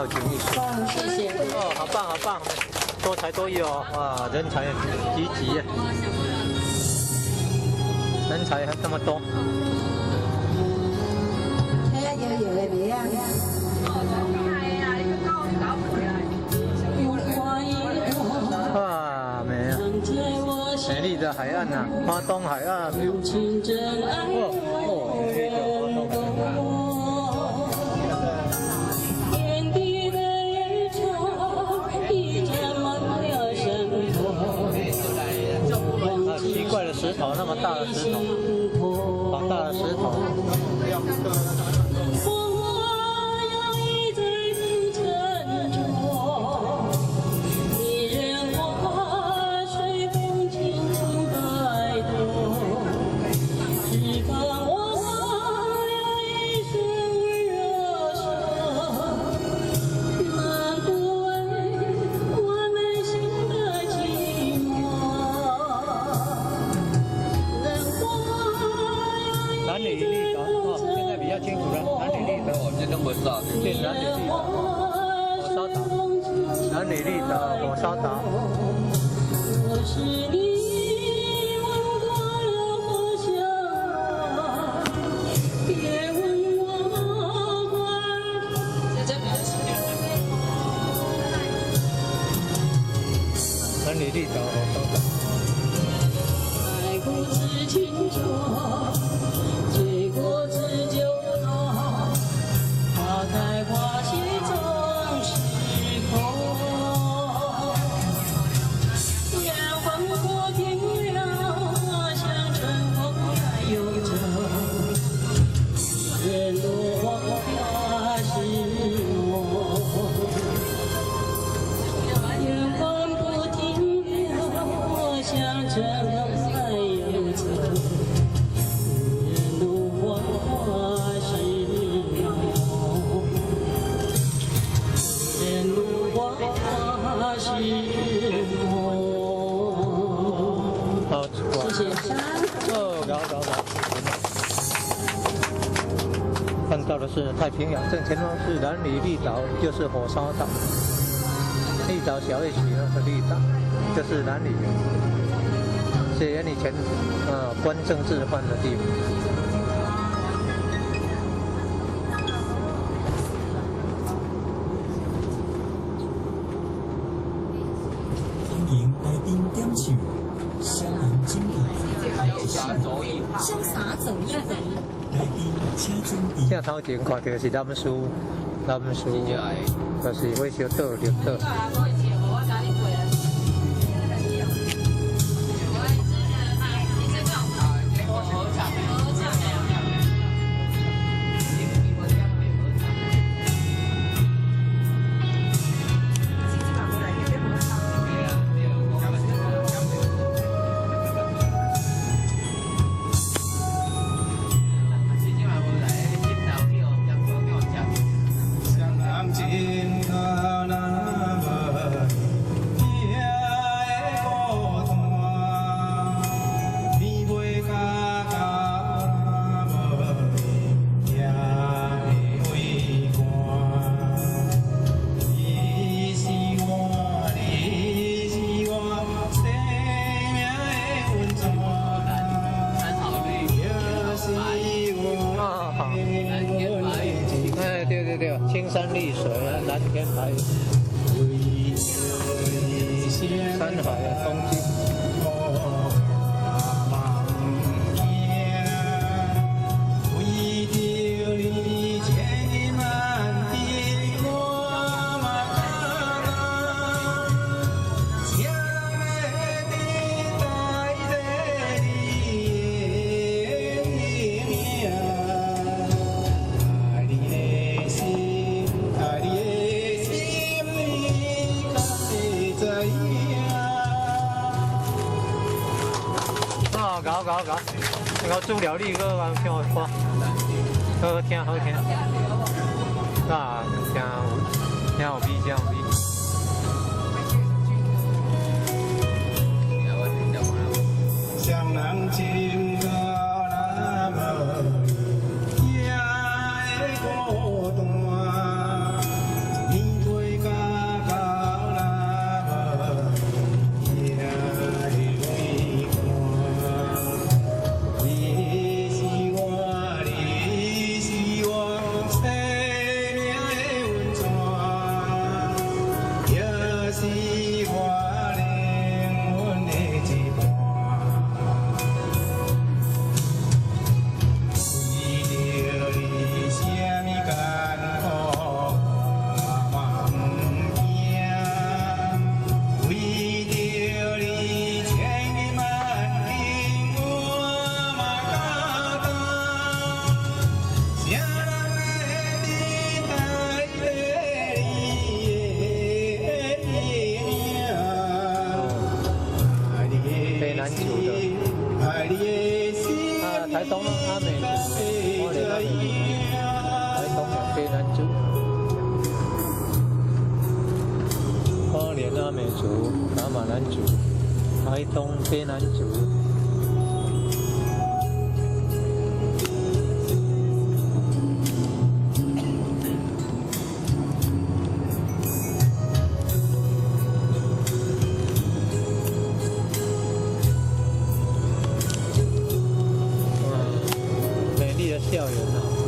造景藝術。謝謝。哦，好棒好棒，多才多藝哦，哇，人才濟濟啊，人才還這麼多。聽搖搖的袂啊？啊，美啊，美麗的海岸啊，花東海岸。哦哦，美麗的花東海岸。啊，奇怪的石頭，那麼大的石頭，好大的石頭。南里綠島哦，現在比較清楚了。南里綠島，對，南里綠島，火燒島，南里綠島，火燒島。南里綠島，火燒島。好，謝謝。哦，搞搞搞。看到的是太平洋，正前方是蘭里綠島，就是火燒島。綠島小 H 那個綠島，就是蘭里，是以前關政治犯的地方。歡迎來賓點唱，雙人整瀟灑走一回。來賓請準備。鏡頭前看到是南勢，南勢就是火燒島綠島。哎，對對對，青山綠水，藍天白雲，山海啊，風景。搞搞搞！我煮料理阁通唱歌，好聽好聽。啊，真有真有味，真有味。雙人情到若無你也會孤單，你袂族、噶瑪蘭族、台東卑南族。哇，美麗的校園啊！